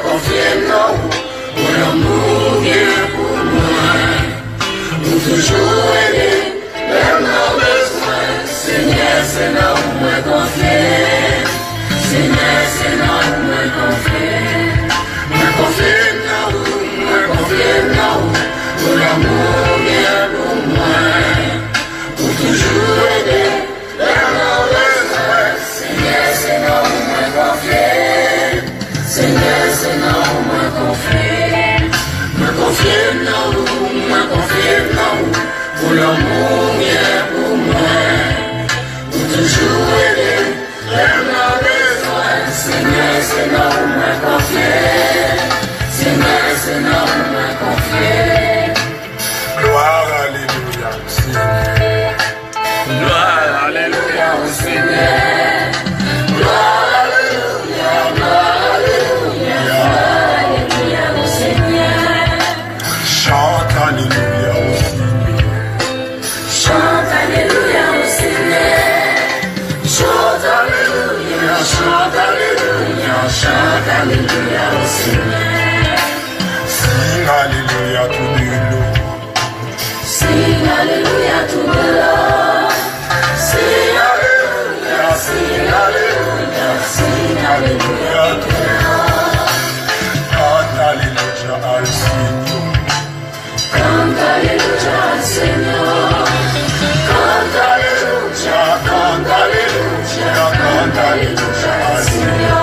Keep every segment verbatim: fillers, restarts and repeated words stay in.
Konfye m nan ou, pou lanmou w gen pou mwen. Ou toujou ede lè m nan bezwen. Senyè, se nan ou mwen konfye. Senyè, se nan ou mwen konfye. Mwen konfye m nan ou, mwen konfye m nan ou, pou lanmou w gen pou mwen. Ou toujou ede lè m nan bezwen. Senyè, se nan ou mwen konfye. Senyè, se nan ou mwen konfye. Mwen konfye m nan ou, mwen konfye m nan ou, pou lanmou w gen pou mwen. Ou toujou ede lè m nan bezwen. Senyè, se nan ou mwen konfye. Senyè, se nan ou mwen konfye. Glwa, alelouya, Senyè. Glwa, alelouya, o Senyè. Glwa, alelouya, glwa, alelouya, glwa, alelouya, o Senyè. Chante alelouya, o Senyè. Chante alelouya, o Senyè. Chante alelouya, chante alelouya, chante alelouya, o Senyè. Sing alelouya to the Lord. Sing alelouya to the Lord. Sing alelouya, sing alelouya, sing alelouya to the Lord. Kanta alelouya al Senyè. Kanta alelouya al Senyè. Kanta alelouya, kanta alelouya, kanta alelouya al Senyè.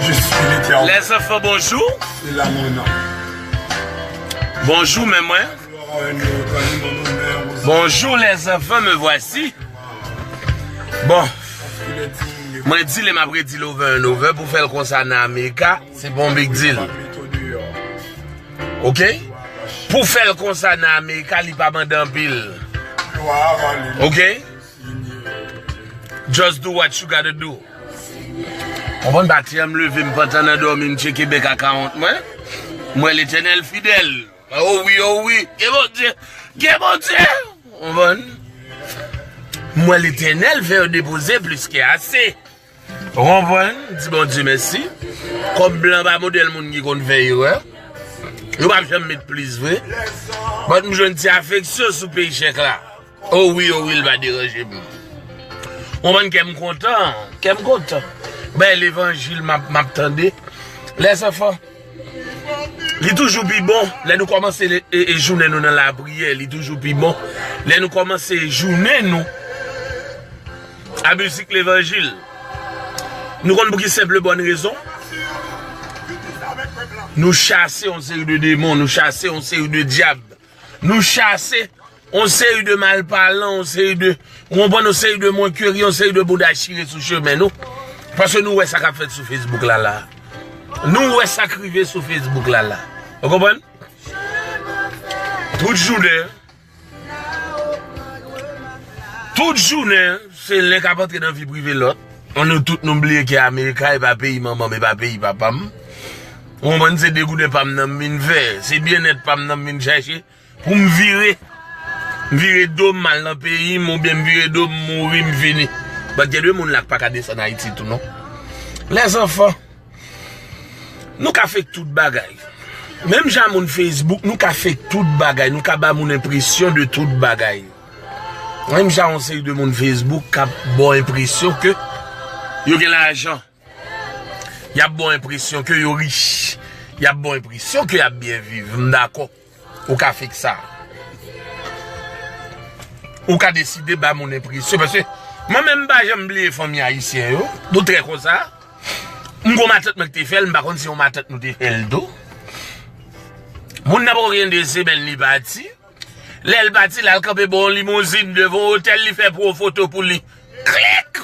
Je suis l'Éternel. Lèzanfan, bonjou. Bonjou, men mwen. Bonjou, lèzanfan, me vwasi. Bon, mwen di li, m ap redi l over and over, pou fè l konsa nan Amerika, se pa yon big deal. Oke? Pou fè l konsa nan Amerika, li pa mande anpil. Oke? Just do what you gotta do. Konprann, maten an m leve, m pantan nan dòmi, m tcheke bank account mwen. M wè Letènèl fidèl. O wi, o wi. Gen Bondye. Gen Bondye. Konprann? M wè Letènèl fè yo depoze plis ke ase. Ou konprann? Di Bondye mèsi. Kòm blan pa modèl moun ki konn fè erè. Yo p ap janm met plis vre. But m jwenn ti afeksyon sou paycheck la. O wi, o wi, l pa deranje m. Ou konprann, kè m kontan, kè m kontan. Bay levanjil m ap, m ap tande. Lèzanfan, li toujou pi bon lè nou kòmanse le- e, e jounen nou nan lapriyè. Li toujou pi bon lè nou kòmanse jounen nou a mizik levanjil. Nou konn pou ki senp bòn rezon? Nou chase yon seri de demon, nou chase yon seri de dyab, nou chase yon seri de malpalan, yon seri de, ou konprann, yon seri de mwen keri, yon seri de bouda chire sou chemen nou. Paske nou wè sa k ap fèt sou Facebook la, la. Nou wè sa k rive sou Facebook la, la. Ou konprann? Tout jounen, tout jounen, se len k ap antre nan vi prive lòt. An nou tout nou bliye ke Amerika e pa peyi manman m, e pa peyi papa m. Ou konprann, se degouden pa m nan m vin fè, se byennèt pa m nan m vin chache. Pou m vire, m vire do m, m al nan peyi m, oubyen m vire do m, m mouri, m fini. But gen de moun la k pa ka desann Ayiti tou non. Lèzanfan, nou ka fake tout bagay. Menm jan moun Facebook, nou ka fake tout bagay, nou ka ba moun enpresyon de tout bagay. Menm jan yon seri de moun Facebook k ap ba w enpresyon ke yo gen lajan. Y ap ba w enpresyon ke yo rich. Y ap ba w enpresyon ke y ap byen viv. M dakò. Ou ka fake sa. Ou ka deside ba moun enpresyon. Paske mwen menm, m pa janm bliye fanmi ayisyen yo. Nou trè konsa. M gon matant mwen ki te fè l, m pa konn si yon matant nou te fè l tou. Moun nan poko gen de semèn li pati. Lè l pati, l al kanpe bò yon limouzin devan yon otèl, li fè pran yon foto pou li. Klik!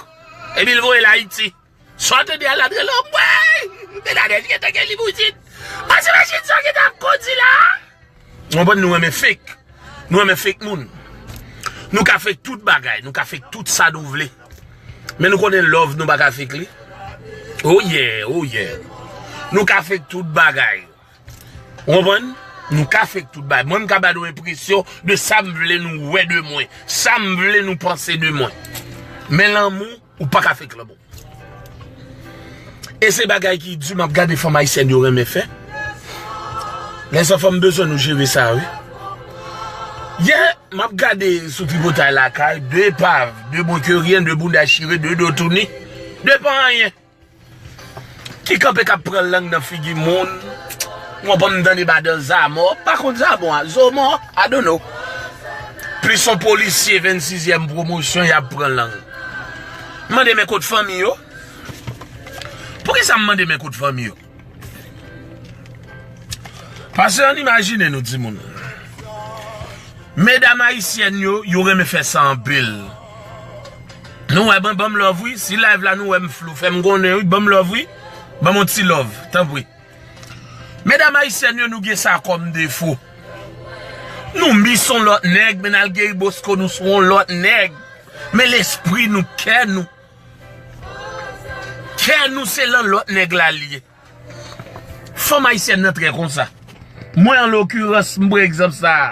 Epi l voye l Ayiti. Sa w tande a la, l antre lòbwèy! Benadèt gentan gen limouzin. Pase machin sa w gentan ap kondi la! Ou konprann, nou renmen fake. Nou renmen fake moun. Nou ka fake tout bagay, nou ka fake tout sa nou vle. Men nou konnen love nou pa ka fake li. Oh yeah, oh yeah. Nou ka fake tout bagay. Ou konprann? Nou ka fake tout bagay. Mwen, m ka ba nou enpresyon de sa m vle nou wè de mwen, sa m vle nou panse de mwen. Men lanmou, Ou pa ka fake lanmou. E se bagay ki di m ap gade fanm ayisyèn yo renmen fè. Lèzanfan, m bezwen nou jere sa, wi. Yè, m ap gade sou tripotay lakay, de epav, de bon ke ryen, de bounda chire, de do touni, de pa anyen. Ki kanpe k ap pran lang nan figi moun. Mwen pa m tande madan Zamò, pa konn Zamò a, Zomò, I don't know. Plis yon polisye vennsizyèm pwomosyon y ap pran lang. Mande men kot fanmi yo. Poukisa m mande men kot fanmi yo? Paske ann imajine nou timoun. Medam ayisyèn yo, yo renmen fè sa anpil. Nou wè, ban, ban m love wi. Si live la nou wè m flou, fè m konnen wi, ban m love wi. Ban m yon ti love, tanpri. Medam ayisyèn yo, nou gen sa kòm defo. Nou mis yon lòt nèg, men n al geri bosko nou sou yon lòt nèg. Men lespri nou, kè nou. Kè nou se lan lòt nèg la l ye. Fanm ayisyèn nan trè konsa. Mwen, an lokirans, m pran egzanp sa a.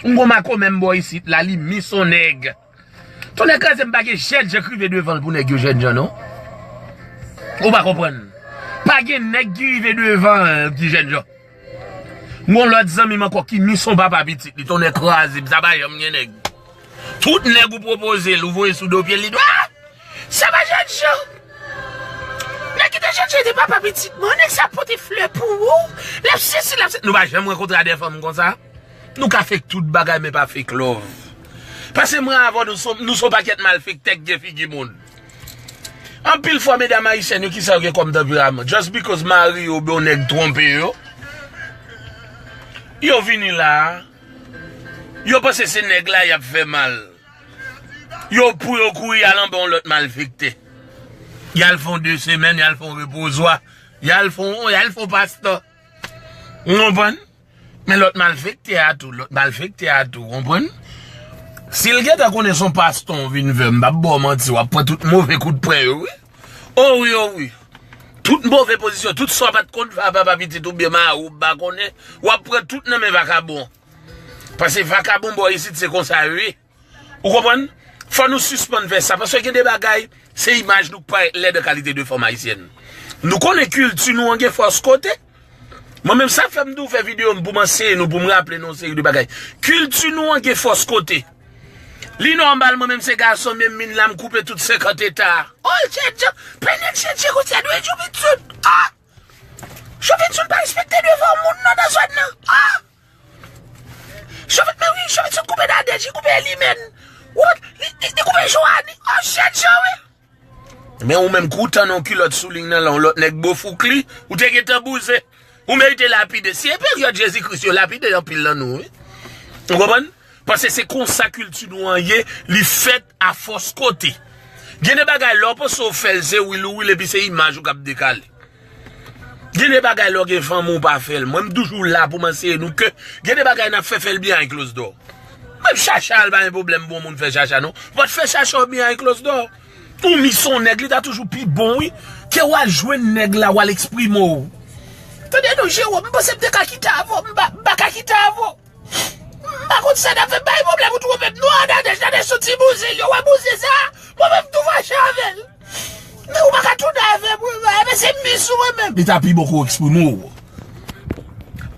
M gon makomè m bò isit la, li mis yon nèg. Tonnè kraze m, pa gen jènjan k rive devan l pou nèg yo jènjan, non. Ou pa konprann. Pa gen nèg ki rive devan l ki jènjan. M gon lòt zanmi m ankò ki mis yon papa pitit li, tonnè kraze m, sa pa janm gen nèg. Tout nèg ou pwopoze l, ou voye sou do pye l, li di, ah! Sa pa jènjan. Nèg ki te jènjan te papa pitit mwen, nèg sa pote flè pou ou. L ap sesi, l ap se-, nou pa janm rankontre a de fanm konsa. Nou ka fake tout bagay, men pa fake love. Paske mwen avè w, nou se, nou se yon pakèt malfektè k gen figi moun. Anpil fwa, medam ayisyèn yo, kisa yo gen kòm tanperaman? Just because mari yo oubyen yon nèg twonpe yo, yo vini la, yo panse se nèg la y ap fè mal. Yo, pou yo kouri al anba yon lòt malfektè. Y al fè yon de semèn, y al fè yon repozwa, y al fè yon, y al fè yon pastan. Ou konprann? Men lòt malfektè a tou, lòt malfektè a tou, konprann? Si l gentan konnen se yon pastan w vin fè, m p ap ba w manti, w ap pran tout move kout pwen yo, wi. O wi, o wi. Tout move pozisyon, tout sa w pa t konn fè a papa pitit oubyen mari w pa konnen, w ap pran tout nan men vakabon. Paske vakabon bò isit se konsa yo ye. Ou konprann? Fò nou sispann fè sa, paske gen de bagay, se imaj nou k parèt lèd an kalite de fanm ayisyèn. Nou konnen kilti nou an gen fòs kote. Mwen menm sa fè m tou fè videyo m pou m anseye nou, pou m raple nou yon seri de bagay. Kilti nou an gen fòs kote. Li nòmal, mwen menm se gason, men min la m koupe tout senkant eta. Oh, Jènjan, pè nèg Jènjan konsa dwe Jouvin Soud. Ah! Jouvin Soud pa respekte devan moun non nan zòn nan. Ah! Jouvin, men wi, Jouvin Soud koupe Nadège, li koupe Elimèn. Wout, li, li, li koupe Joanie. Oh, Jènjan, wi. Men ou menm, kou w tann yon kilòt sou liy nan, la, yon lòt nèg bofouk li, ou te gentan bouze. Ou merite lapide. Si e peryòd Jezi Kris yo lapide anpil nan nou, wi. Ou konprann? Paske se konsa kilti nou an ye, li fèt a fòs kote. Gen de bagay, lè w panse w fè l, se wil ou wil, epi se imaj ou k ap dekale. Gen de bagay, lè w gen fanmi, w pa fè l. Mwen, m toujou la pou m anseye nou ke gen de bagay n ap fè, fè l behind closed door. Menm chacha, l pa gen pwoblèm pou yon moun fè chacha, non. But fè chacha w behind closed door. Ou mis yon nèg, li ta toujou pi bon, wi. Ke w al jwenn nèg la, w al eksprime w. Tande non, Jewòm, m panse m te ka kite avè w, m pa, m pa ka kite avè w. M pa konn sa n ap fè, bay pwoblèm, ou twonpe m non, Nadège, Nadège sou ti bouzen l, yo wè bouzen sa, mwen menm tou fache avè l. Men ou pa ka tounen avè m, wi, men se mis ou mwen menm. Li ta pi bon ke w eksprime w.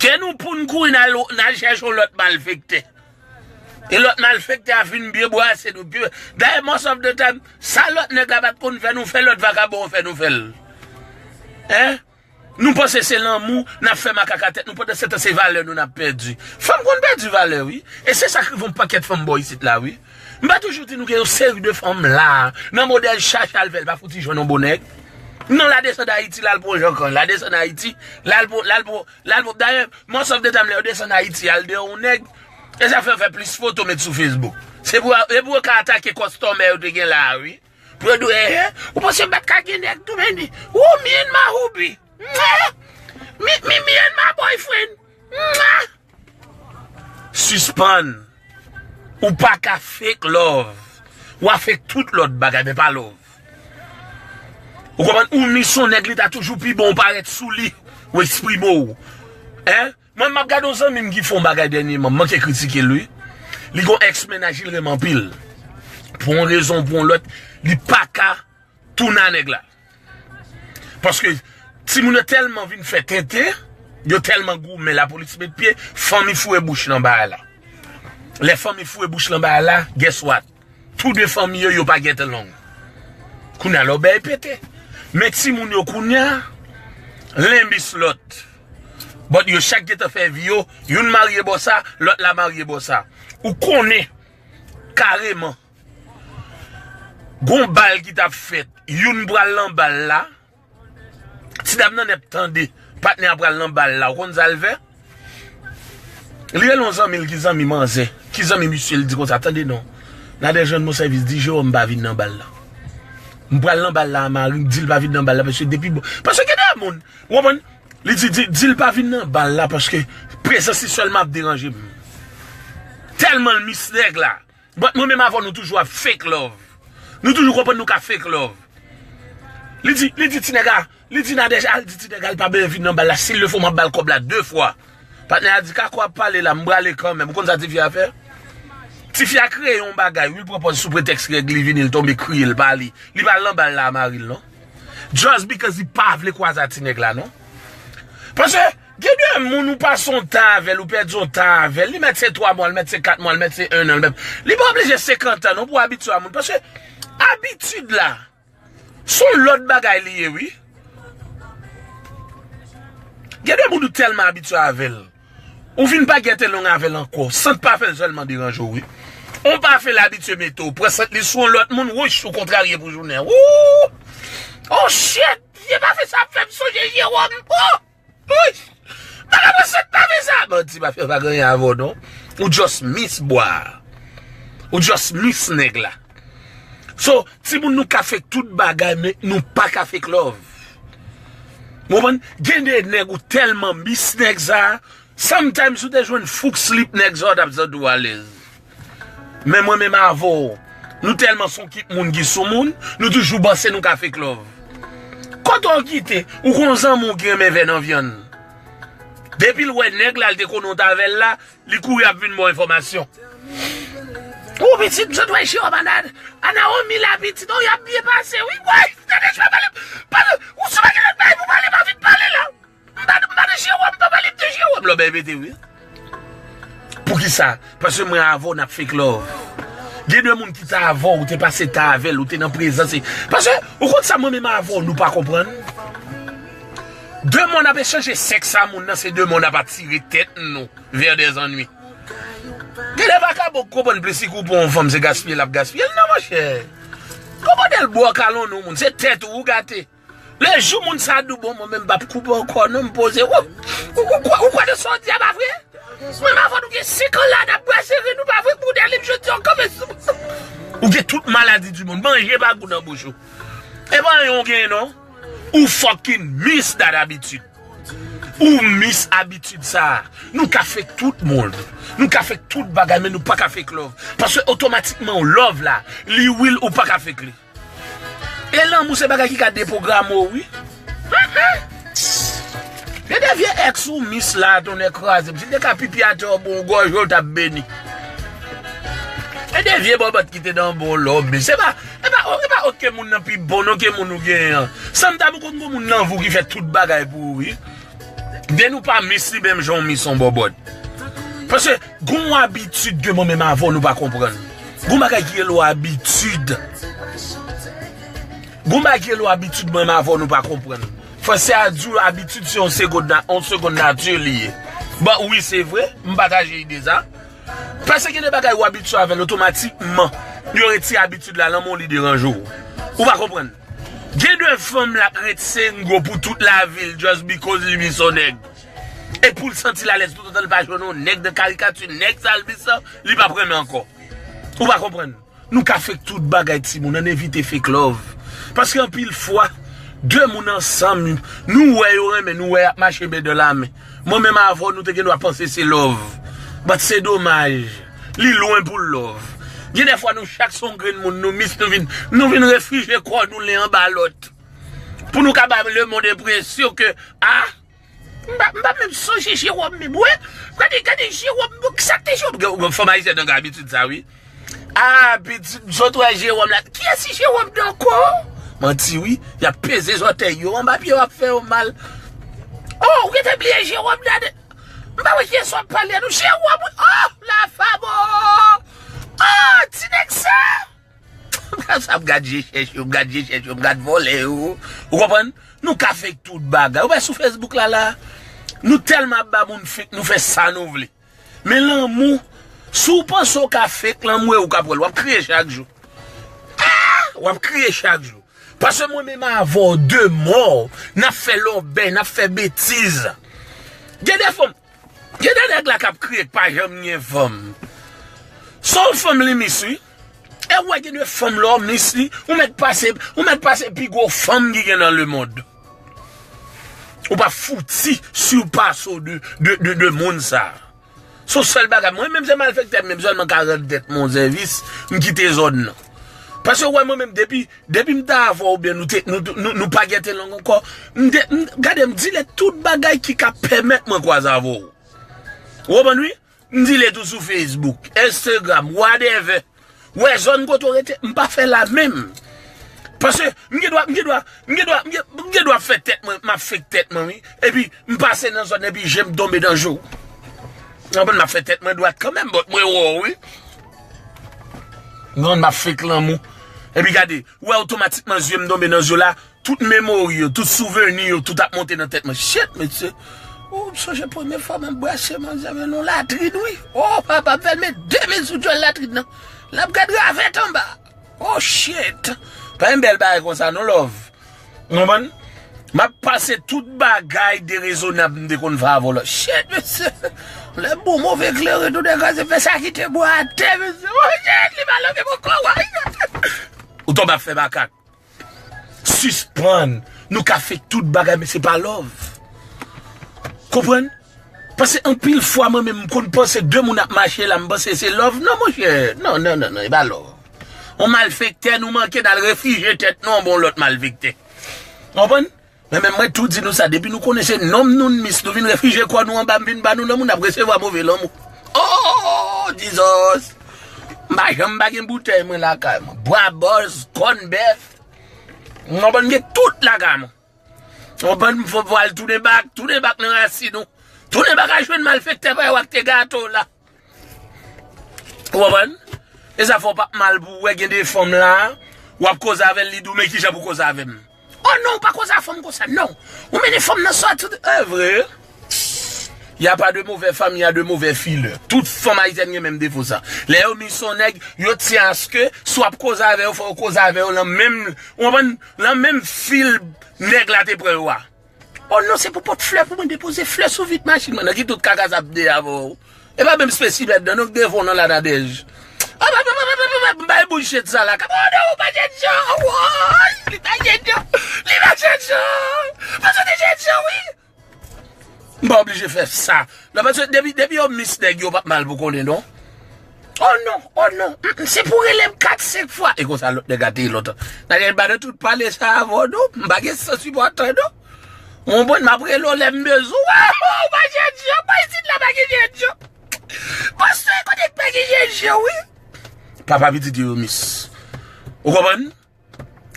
Ke nou pou n kouri n al, n al chèche yon lòt malfektè. E lòt malfektè a vin byen brase nou. Dayè, most of the time, sa lòt nèg la pa t konn fè nou fè, lòt vakabon an fè nou fè l. Hein? Nou panse se lanmou n ap fè makak atè nou, pandan se tan se valè nou n ap pèdi. Fanm konn pèdi valè, wi. E se sa k rive yon pakèt fanm bò isit la, wi. M pa toujou di nou gen yon seri de fanm la, nan modèl chacha l fè, l pa fouti jwenn yon bon nèg. Non, l a desann Ayiti, l al pran Jan Kan, l a desann Ayiti, l al pran, l al pran, l al pran. Dayè, most of the time, lè yo desann Ayiti, al deyò yon nèg, e sa fè yo fè plis foto met sou Facebook. Se pou, e pou yo ka atake kòstòmè yo te gen la a, wi. Pou yo di, eh, eh, ou panse m pa t ka gen nèg tou, men ni, oh, me and my hubby. Mwah! Me, me, me and my boyfriend. Mwah! Sispann. Ou pa ka fake love. W a fake tout lòt bagay, men pa love. Ou konprann? Ou mis yon nèg, li ta toujou pi bon, ou parèt sou li, ou eksprime w. Hein? Mwen, m ap gade yon zanmi m ki fè yon bagay dènyèman, m manke kritike l, wi. Li gon ex mennaj, li renmen anpil. Pou yon rezon ou pou yon lòt, li pa ka Touna nèg la. Paske timoun yo tèlman vin fè tenten, yo tèlman goumen, lapolis met pye, fanmi foure bouch nan bagay la. Lè fanmi foure bouch nan bagay la, guess what? Tou de fanmi yo, yo pa get along. Kounye a lòbèy pete. Men timoun yo kounye a, len mis lòt. But yo chak gentan fè vi yo, youn marye bò sa, lòt la marye bò sa. Ou konnen kareman, gon bal ki t ap fèt, youn pral nan bal la, ti dam nan nèp tande, patnè a pral nan bal la, ou konn sa l fè? Li rele yon zanmi l ki zanmi manzè, ki zanmi misye, l di konsa, tande non, Nadège rann mwen sèvis, di Jewòm pa vin nan bal la. M pral nan bal la a mari m, di l pa vin nan bal la, paske depi bon, paske gen de moun, ou konprann? Li di, di, di l pa vin nan bal la, paske prezans li sèlman ap deranje m. Tèlman l mis nèg la. But mwen menm avè w, nou toujou ap fake love. Nou toujou konprann nou ka fake love. Li di, li di ti nèg la, li di Nadège, al di ti nèg la, l pa bezwen vin nan bal la. Si l le fo, m ap ba l kòb la de fwa. Patnè a di, Kako ap pale la, m prale kanmenm. Ou konn sa tifi a fè? Tifi a kreye yon bagay, wi, l pran pòz sou pretèks nèg li vini, l tonbe kriye, l pale. Li pa al nan bal la a mari l, non. Just because li pa vle kwaze a ti nèg la, non. Paske, gen de moun ou pase yon tan avè l, ou pèdi yon tan avè l, li mèt se twa mwa, li mèt se kat mwa, li mèt se en an, li mèt, li pa oblije senkant an, non, pou abitye a moun. Paske, abitid la, se yon lòt bagay li ye, wi. Gen de moun ou tèlman abitye avè l. Ou vin pa get along avè l ankò. Sant pa fè l sèlman deranje w, wi. On pa fè l abitye mete w. Pran sant li sou yon lòt moun, wouch, ou kontrarye pou jounen. Wouch! Oh shit! Vye pa fè sa ap fè m sonje Jewòm. Oh! Wouch! Bagay mwen sant pa fè sa. Manti pa fè pa gen anyen avè w, non. Ou just miss bwa. Ou just miss nèg la. So, timoun, nou ka fake tout bagay, men nou pa ka fake love. Ou konprann? Gen de nèg ou tèlman miss nèg sa, sometimes ou te jwenn fouk slip nèg sa, w t ap santi w alèz. Men mwen menm avè w, nou tèlman se yon kit moun ki sou moun, nou toujou panse nou ka fake love. Kote w kite, ou gon zanmi w ki renmen vè nan vyann. Depi l wè nèg la, l te konnen w t avè l la, li kouri ap vin ba w enfòmasyon. Ou pitit, m sot wè Jewòm a Naomi la pitit, oh, y ap byen pase, wi, bòy. Tande, jwa pale, pale, ou si w pa gen lòt bagay pou pale, pa vin pale la. M pa, m pa nan Jewòm, m pa pale de Jewòm, lòbèy pete, wi. Poukisa? Paske mwen avè w n ap fake love. Gen de moun ki te avè w, ou te pase tan avè l, ou te nan prezans li. Paske, ou konn sa mwen menm avè w, nou pa konprann? De moun ap echanje sèks a moun nan, se de moun ap atire tèt nou vè dèzannwi. Gen de vakabon k konprann plis li kou pou yon fanm se gaspiye l ap gaspiye l nan, monchè. Konprann l bò kalon nou moun, se tèt ou ou gate. Le jou moun sa di w bon, mwen menm m p ap koupe ankò non, m poze. Ou, ou, ou, kwè- ou kwè de sa w di a pa vre? Mwen m avè w nou gen senk an la n ap brase ren nou, pa vre? Pou dèyè m jodi a w kanpe sou. Ou gen tout maladi di moun, manje pa gou nan bouch ou. E pa anyen w genyen non. Ou fucking miss that abitid. Ou miss abitid sa. Nou ka fake tout moun. Nou ka fake tout bagay, men nou pa ka fake love. Paske otomatikman w love la, li real, ou pa ka fake li. E lanmou se bagay ki ka depwograme w, wi. Gen de vye ex ou miss la, tonnè kraze m. Si l te ka pipi atè w, bon, gòj ou t ap beni. Gen de vye bòbòt ki te nan bon lòm, men se pa, e pa, e pa okenn moun nan pi bon, non, ke moun ou genyen an. Sanm ta pou konn gon moun nan vi w ki fè tout bagay pou ou, wi. Den nou pa miss li menm jan w miss on bòbòt. Paske gon abitid ke mwen menm avè w nou pa konprann. Gon bagay ki rele w abitid. Gon bagay ki rele w abitid mwen menm avè w nou pa konprann. Fransè a di w abitid se yon segonn na- yon segonn nati li ye. Bon, wi, se vre, m pataje ide sa. Paske gen de bagay ou abitye avè l otomatikman, yo retire abitid la, lanmou li deranje w. Ou pa konprann. Gen de fanm l ap ret sengo pou tout lavi l just because li miss on nèg. E pou l santi l alèz toutotan l pa jwenn yon nèg nan karikati nèg sa l miss lan, li p ap renmen ankò. Ou pa konprann. Nou ka fake tout bagay timoun, ann evite fake love. Paske anpil fwa, de moun ansanm, nou wè yo renmen, nou wè y ap mache men dan lamen. Mwen menm avè w, nou te gen dwa panse se love. But se domaj, li lwen pou l love. Gen de fwa nou chak se yon grenn moun, nou miss, nou vin, nou vin refijye kò nou len anba lòt. Pou nou ka bay lemonn enpresyon ke, ah, m pa, m pa menm sonje Jewòm menm, wi. Gade, gade Jewòm, bon, kisa k te Jewòm? Gen, gen fanm ayisyèn nan gen abitid sa, wi. Ah, pitit, m sot wè Jewòm la. Kiyès ki Jewòm nan ankò? Manti wi, y ap peze zòtèy yo anba pye w ap fè yo mal. Oh, ou gentan bliye Jewòm Dade. M pa wè kiyès w ap pale a non, Jewòm wi. Oh, la famo. Oh, ti nèg sa. Sa m gad je chèch yo, m gad je chèch yo, m gad vòlè yo. Ou konprann? Nou ka fake tout bagay. Ou wè sou Facebook la la, nou tèlman ap ba moun fake, nou fè sa nou vle. Men lanmou, si w panse w ka fake lanmou, e ou k ap wè l, w ap kriye chak jou. Ah! W ap kriye chak jou. Paske mwen menm avè w, de mò, n ap fè lòbèy, n ap fè betiz. Gen de fanm, gen de nèg la k ap kriye k pa janm gen fanm. Se yon fanm li mis wi. E w wè gen de fanm lè w mis li, ou mèt pase, ou mèt pase pi gwo fanm ki gen nan lemonn. Ou pa fouti sipase w de, de, de, de moun sa. Se yon sèl bagay. Mwen menm se malfektè m menm sèlman ka rann tèt mwen yon sèvis, m kite zòn nan. Paske w wè mwen menm depi, depi m ta avè w oubyen nou te, nou, nou, nou pa gen te long ankò, m de, m, gade m delete tout bagay ki ka pèmèt mwen kwaze avè w. Ou konprann wi? M delete ou sou Facebook, Instagram, whatever. Wè zòn kote w rete, m pa fè la menm. Paske m gen dwa, m gen dwa, m gen dwa, m gen, m gen dwa fè tèt mwen, m ap fake tèt mwen wi. Epi m pase nan zòn epi je m tonbe nan je w. Ou konprann, m ap fè tèt mwen dwat kanmenm, but mwen wè w wi. Non, m ap fake lanmou. Epi gade, ou wè otomatikman zye m tonbe nan je w la, tout memori yo, tout souvni yo, tout ap monte nan tèt mwen. Shit, mesye. Oh, m sonje premye fwa mwen brase manzè men nan latrin wi. Oh, papa, m fè l met de men sou djòl latrin nan. L ap gad ravèt anba. Oh shit. Pa gen bèl bagay konsa non, love. Ou konprann? M ap pase tout bagay derezonab m te konn fè avè w la. Shit, mesye. Lè bon move klere tou degaze fè sa kite bwa atè, mesye. Oh shit, li pa love m ankò, wi. Ou tonbe ap fè makak. Sispann. Nou ka fake tout bagay, men se pa love. Konprann? Paske anpil fwa mwen menm m konn panse de moun ap mache la, m panse se love. Non, monchè. Non, non, non, non, e pa love. On malfektè, nou manke n al refije tèt nou anba on lòt malfektè. Konprann? Men menm mwen tou di nou sa, depi nou konnen se nonm nou n mis, nou vin refije kò nou anba m vin ba nou lanmou, n ap resevwa move lanmou. Oh, Jesus! M pa janm pa gen boutèy mwen lakay mwen. Bwa bòz, kòn bèf. Mwen konprann gen tout lakay mwen. Mwen konprann m fò pral tounen bak, tounen bak nan rasin ou. Tounen bak al jwenn malfektè pa yo ak te gato la. Ou konprann? E sa fè w p ap mal pou w wè gen de fanm la, w ap koze avè l, li di w, men kijan pou koze avè m? Oh non, ou pa koze a fanm konsa, non. Ou mennen fanm nan sòti, e vre. Y a pas de mauvais femmes, y a de mauvais fileurs. Tout fanm ayisyèn gen menm defo sa. Lè yo mis on nèg, yo tyen aske, si w ap koze avè yo, fò w koze avè yo nan menm, ou konprann, nan menm fil nèg la te pran yo a. Oh non, se pou pot flè pou mwen depoze flè sou vit machin mwen nan ki tout kaka sa ap de avè w. E pa menm spesimen nan, non, k devan w nan lanadèj. Ah, pa, pa, pa, pa, pa, pa, m bay bouch chet sa la. Kap, oh non, ou pa jènjan. Woy, li pa jènjan. Li pa jènjan. Paske w te jènjan, wi. M pa oblije fè sa. Non, paske depi, depi yo mis nèg yo p ap mal pou konnen, non. Oh non, oh non. Mm, mm, se pou rele m kat, senk fwa. E konsa lòt nèg a te lontan. Nan gen ba de tout pale sa avè w, non. M pa gen sans pou antann, non. Ou konprann, m ap rele w lè m bezwen w. Ou pa jènjan, pa isit la, pa gen jènjan. Pastè, kote k pa gen jènjan, wi. Papa pitit yo, yo mis. Ou konprann?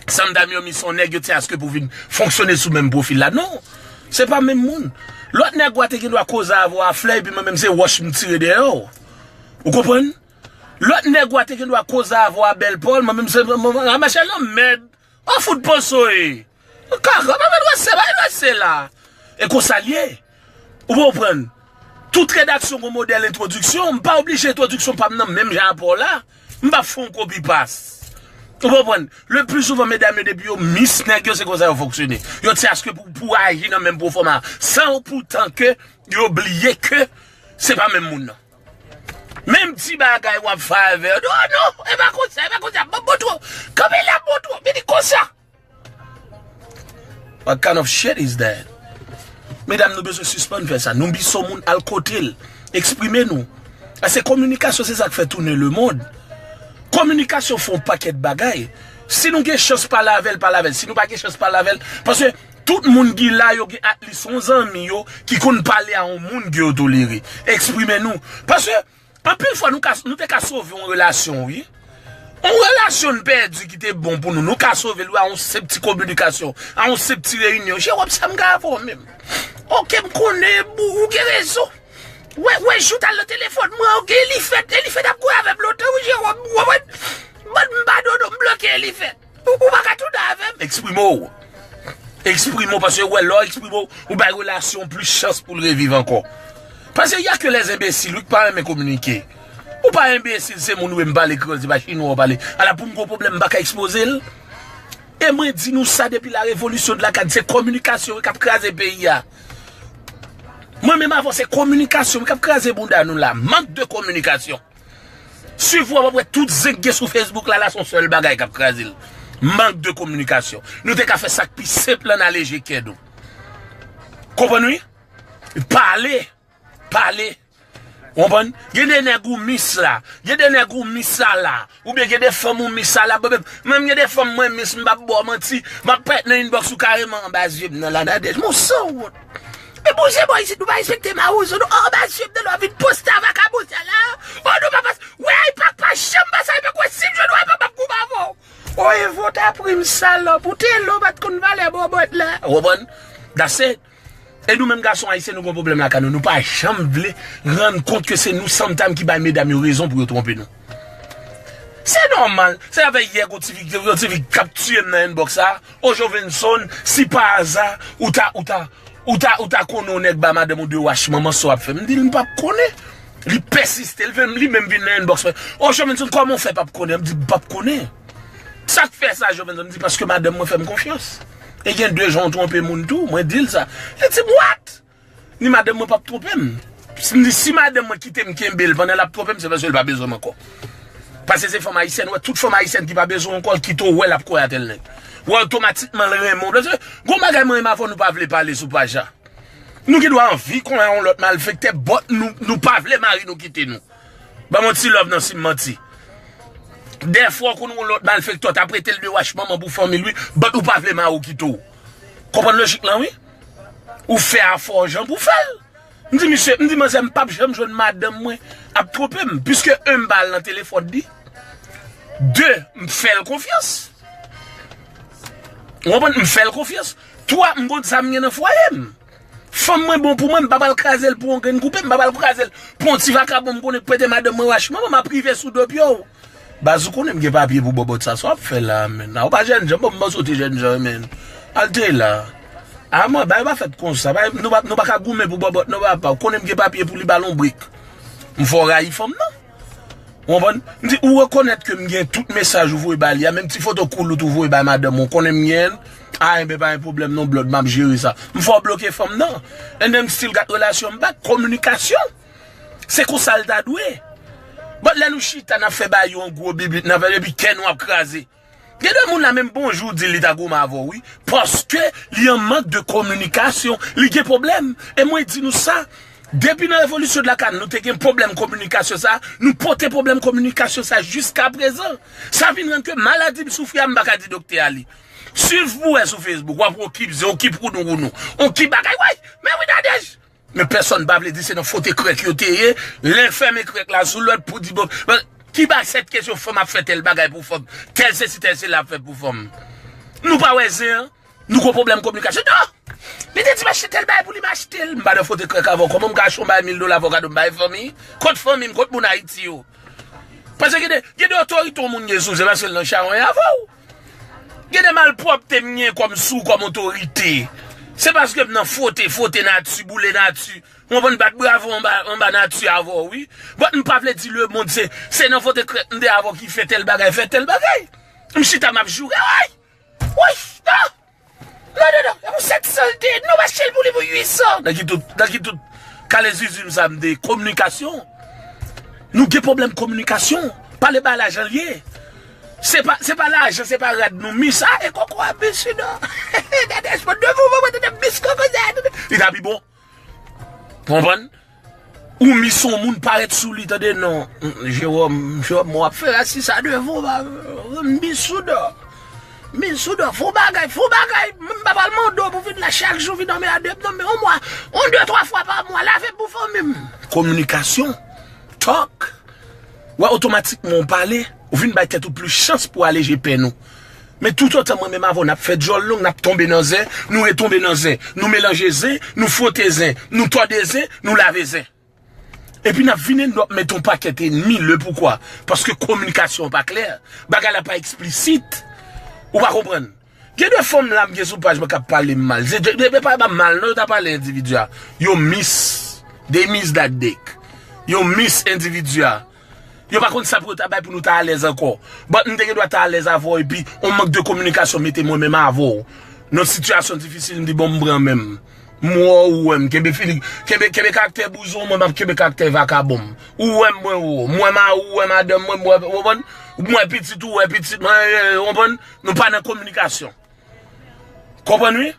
Sanm dam yo mis on nèg yo te aske pou vin fonksyone sou menm pwofil la. Non, se pa menm moun. Lòt nèg ou a te gen dwa koze avè w a flè, epi mwen menm se wòch m tire dèyè w. Ou konprann? Lòt nèg ou a te gen dwa koze avè w a bèl pawòl, mwen menm se mwen, mwen, mwen, machè lanmèd. Ou fout panse w ye. Kaka, pa mèt wè se, pa mèt wè se la. E konsa l ye. Ou konprann? Tout redaksyon gon modèl entwodiksyon. M pa oblije entwodiksyon pa m nan menm jan a pa w la. M p ap fè yon kopi pas. Ou konprann? Le pli souvan, medam yo, depi yo mis nèg yo, se konsa yo fonksyone. Yo ti aske pou, pou aji nan menm pwofòma. San poutan ke yo bliye ke se pa menm moun nan. Menm ti bagay w ap fè avè yo. Non, non, e pa konsa, e pa konsa. Bon, bon twò. Kanpe la, bon twò. Vini konsa. What kind of shit is that? Medam, nou bezwen sispann fè sa. Nou mis on moun, al kote l. Eksprime nou. Paske kominikasyon se sa k fè tounen lemonn. Kominikasyon fè on pakèt bagay. Si nou gen chans pale avè l, pale avè l. Si nou pa gen chans pale avè l, paske tout moun ki la yo gen at least on zanmi yo ki konn pale a on moun ke yo tolere. Eksprime nou. Paske anpil fwa nou ka, nou te ka sove on relasyon, wi. Yon relasyon n pèdi ki te bon pou nou, nou ka sove l wi a yon senp ti kominikasyon, a yon senp ti reyinyon. Jewòm, sa m ka avè w menm? Oke, m konnen ou, ou gen rezon. Wè, wè, jou t al nan telefòn mwen, oke, Elifèt, Elifèt ap kouri avè m lontan wi, Jewòm. Ou konprann? Ban m padone w, m bloke Elifèt. Ou, ou pa ka tounen avè m. Eksprime w. Eksprime w, paske wè, lè w eksprime w, ou bay relasyon plis chans pou l reviv ankò. Paske y a ke les enbesil wi, ki pa renmen kominike. Ou pa enbesil, se moun ou ye, m pale kreyòl, se pa chinwa w pale. Ala pou m gen yon pwoblèm, m pa ka ekspoze l. E mwen di nou sa depi la revolisyon de la kad, se kominikasyon wi k ap kraze peyi a. Mwen menm avè w, se kominikasyon wi k ap kraze bounda nou la. Mank de kominikasyon. Swiv w ap wè tout zen k gen sou Facebook la, la se yon sèl bagay k ap kraze l. Mank de kominikasyon. Nou te ka fè sa k pi senp lan, n aleje kè nou. Konprann wi? Pale. Pale. Konprann? Gen de nèg ou mis la. Gen de nèg ou mis la la. Oubyen gen de fanm ou mis la la. Bon, men, menm gen de fanm mwen mis, m p ap ba w manti. M ap parèt nan inbox ou kareman anba zye m nan la, Nadège. Mon sanwont. Men bouze bò isit, nou pa respekte mawozo nou. Anba zye m nan, nou ap vin poste a vakabon sa la. Oh, nou pa pas. Wè, Ipak pa janm pase, Ipak wè si m jwenn wè, Ipak p ap goumen avè w. Oh, Evo ta pri m salòp. Ou te lè w pa t konn valè bòbòt la. Ou konprann? That's it. E nou menm gason ayisyen, nou gen yon pwoblèm lakay nou. Nou pa janm vle rann kont ke se nou sometimes ki bay medam yo rezon pou yo twonpe nou. Se nòmal. Se avè yè gon ti fi, yon ti fi k ap tiye m nan inbox sa. O Jovenson, si pa aza, ou ta, ou ta, ou ta, ou ta konnen yon nèg ba madanm ou de wach, manman sa w ap fè. M di l, m p ap konnen. Li pèsiste, li vin, li menm vin nan inbox mwen. O Jovenson, kòman w fè p ap konnen? M di, m p ap konnen. Sa k fè sa, Jovenson? M di, paske madanm mwen fè m konfyans. E gen de jan w twonpe moun tou, mwen di l sa. Li di m, what? Ni madanm mwen p ap twonpe m. M di, si madanm mwen kite m kenbe l pandan l ap twonpe m, se paske l pa bezwen m ankò. Paske se fanm ayisyèn, wè, tout fanm ayisyèn ki pa bezwen w ankò, l kite w wè l ap kòyatè l nèg. Wè, otomatikman l renmen w. Paske gon bagay mwen menm avè w nou pa vle pale sou paj la. Nou gen dwa anvi konnen yon lòt malfektè, but nou, nou pa vle mari nou kite nou. Ban m yon ti love non si m manti. Dèfwa w konn yon lòt malfektè, w t ap rete l de wach manman pou fanmi l wi, but ou pa vle mari w kite w. Konprann lojik lan wi? Ou fè afè w jan pou fè l. M di misye, m di manzè, m p ap janm jwenn madanm mwen ap twonpe m, piske en, m pa al nan telefòn li. De, m fè l konfyans. Ou konprann? M fè l konfyans. Twa, m konn sa m gen nan fwaye m. Fanm mwen bon pou mwen, m pa pral kraze l pou yon grenn koupe, m pa pral kraze l pou yon ti vakabon m konnen k prete madanm mwen wach manman, m ap rive sou do pye w. Baz, ou konnen m gen papye pou bòbòt sa, sa w ap fè la, menn. A, ou pa jènjan, bon, m panse w te jènjan, menn. Al te la. A, mwen, bagay pa fèt konsa, bagay, nou pa, nou pa ka goumen pou bòbòt, non, papa. Ou konnen m gen papye pou li ba l yon brik. M fè w rayi fanm nan. Ou konprann? M di, ou rekonèt ke m gen tout mesaj ou voye ba li a, menm ti foto cool ou tou voye bay madanm ou, ou konnen m gen l. A, enben, pa gen pwoblèm non, blood, m ap jere sa. M fè w bloke fanm nan. And then m still got relasyon m back. Kominikasyon. Se konsa l ta dwe. But lè nou chita, n ap fè ba yo yon gwo bibit, n ap fè epi kè nou ap kraze. Gen de moun la menm bonjou di li ta goumen avè w wi, paske li an mank de kominikasyon, li gen pwoblèm. E mwen di nou sa, depi nan revolisyon de la kad nou te gen pwoblèm kominikasyon sa, nou pote pwoblèm kominikasyon sa jiska prezan. Sa vin rann ke maladi m soufri a, m pa ka di doktè a li. Swiv pou wè sou Facebook, w ap wè on ki bzen, on ki pwounou wounou, on ki bagay, woy, men wi Nadège! Men pèsonn pa vle di se nan fote krèk yo te ye, len fèmen krèk la sou lòt pou di bon, men ki ba sèt kesyon fanm ap fè tèl bagay pou fanm, tèl sesi, tèl sela ap fè pou fanm. Nou pa wè zen an? Nou gon pwoblèm kominikasyon. Non! Li te di m achte tèl bagay pou li, m achte l. M pa nan fote krèk avè w. Kòman m ka achte yon bagay mil dola avè w, gade m bay fanmi? Kot fanmi m? Kot moun Ayiti yo? Paske gen de, gen de otorite yon moun gen sou, se paske l nan chawony avè w. Gen de malpwòpte m gen kòm sou, kòm otorite. Se paske m nan fwote, fwote nati, boule nati. Ou konprann, bat bravo anba, anba nati avè w, wi. But m pa vle di lemonn se, se nan fwote krèk m te avè w ki fè tèl bagay, fè tèl bagay. M chita, m ap joure, woy! Woy! Non! Non, non, non, e pou sèt san l te ye, nou mache l pou li pou uit san. Nan ki tout, nan ki tout kale zuzu m sa m te ye? Kominikasyon. Nou gen pwoblèm kominikasyon. Pale bagay la jan l ye. Se pa, se pa lajan, se pa rad nou mis. A, e koko a mis wi non. Gade espòt de mouvman mwen tande mis koko sa. Li ta pi bon. Konprann? Ou mis yon moun parèt sou li, tande non. Jewòm, Jewòm, w ap fè rasis sa devan w, pa, mis ou non. Mis ou non, fon bagay, fon bagay. M pa pral mande w pou vin la chak jou, vin nonmen a de, nonmen yon mwa, yon de, twa fwa pa mwa, lave pou fanmi m. Kominikasyon. Talk. Wè, otomatikman w pale. Ou vin bay tèt ou plis chans pou aleje pèn ou. Men toutotan mwen menm avè w n ap fè djòl long, n ap tonbe nan zen, nou retonbe nan zen, nou melanje zen, nou fwote zen, nou tòde zen, nou lave zen. Epi n ap vin end up met yon pakèt enmi, le poukwa? Paske kominikasyon an pa klè, bagay la pa eksplisit. Ou pa konprann? Gen de fanm la m gen sou paj mwen k ap pale m mal. Se de, de, de pa, pa mal non, yo ta pale endividi a. Yo miss, they miss that dick. Yo miss endividi a. Yo pa konn sa pou yo ta bay pou nou ta alèz ankò. But m te gen dwa ta alèz avè w epi yon mank de kominikasyon mete mwen menm avè w nan sitiyasyon difisil, m di bon m pran men m. M wè w, ou wè m. Kenbe fili, kenbe, kenbe karaktè bouzon, mwen m ap kenbe karaktè vakabon m. Ou wè m, mwen wè w. M wè mari w, ou wè madanm mwen, m wè, w konprann? M wè pitit ou, w wè pitit mwen, w konprann? Nou pa nan kominikasyon. Konprann wi?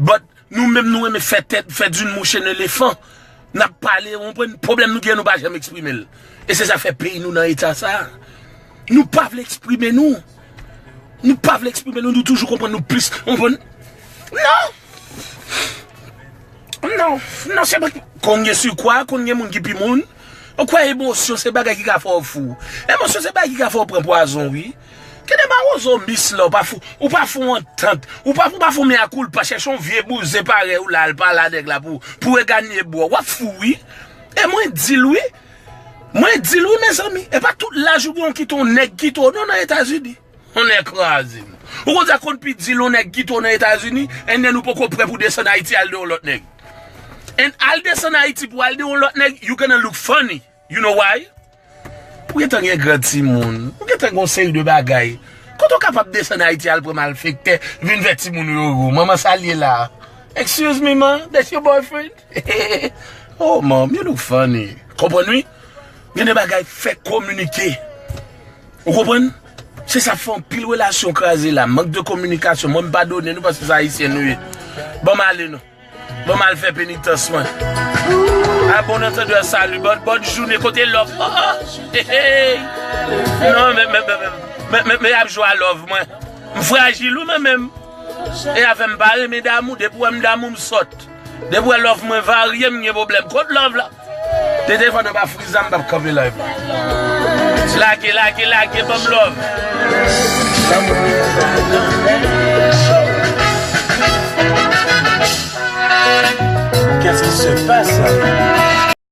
But nou menm nou renmen fè tèt, fè d'une mouche un éléphant. N ap pale, w konprann? Pwoblèm nou gen, nou pa janm eksprime l. E se sa fè peyi nou nan eta sa. Nou pa vle eksprime nou. Nou pa vle eksprime nou, nou toujou konprann nou plis. Ou konprann? Non! Non, non, se pa. Konn gen sirkwa, konn gen moun ki pi moun. Ou kwè emosyon se bagay ki ka fè w fou? Emosyon se bagay ki ka fè w pran pwazon, wi. Kite mawozo mis la, ou pa fou, ou pa fou antant, ou pa, ou pa fou mea culpa, chèche yon vye bouzen parèy ou la, al pale a nèg la pou, pou reganye bwa. W ap fou, wi. E mwen di l, wi. Mwen di l, wi, mezanmi. E pa tout laj ou gen yon kite yon nèg kite w, non, nan Etazini. Yon nèg kraze m. Ou konn sa konn pi di l yon nèg kite w nan Etazini, and then ou poko prè pou desann Ayiti al de yon lòt nèg. And al desann Ayiti pou al de yon lòt nèg, you gonna look funny. You know why? Ou gentan gen gran timoun. Ou gentan gen yon seri de bagay. Kote w kapab desann Ayiti al pran malfektè, vin fè timoun yo gwo? Manman sa l ye la? Excuse me, ma, that's your boyfriend? Oh, mom, you look funny. Konprann wi? Gen de bagay fè kominike. Ou konprann? Se sa fè anpil relasyon kraze la. Mank de kominikasyon. Mwen, m padone nou paske se Ayisyen nou ye. Ban m ale non. Ban m al fè penitans mwen. A bon antandè, salut, bòn, bòn jounen, kote love? Oh, oh. Hey, hey. Non, men, men, men, men, men, men, men, y ap jwe a love mwen. M frajil wi mwen menm. E afè m pa renmen damou, depi w wè m damou, m sòt. Depi w wè love mwen varye, m gen pwoblèm. Kot love la? Te telefòn nan pa friz la, m p ap kanpe live la. Lage, lage, lage, ban m love. Qu'est-ce qui se passe?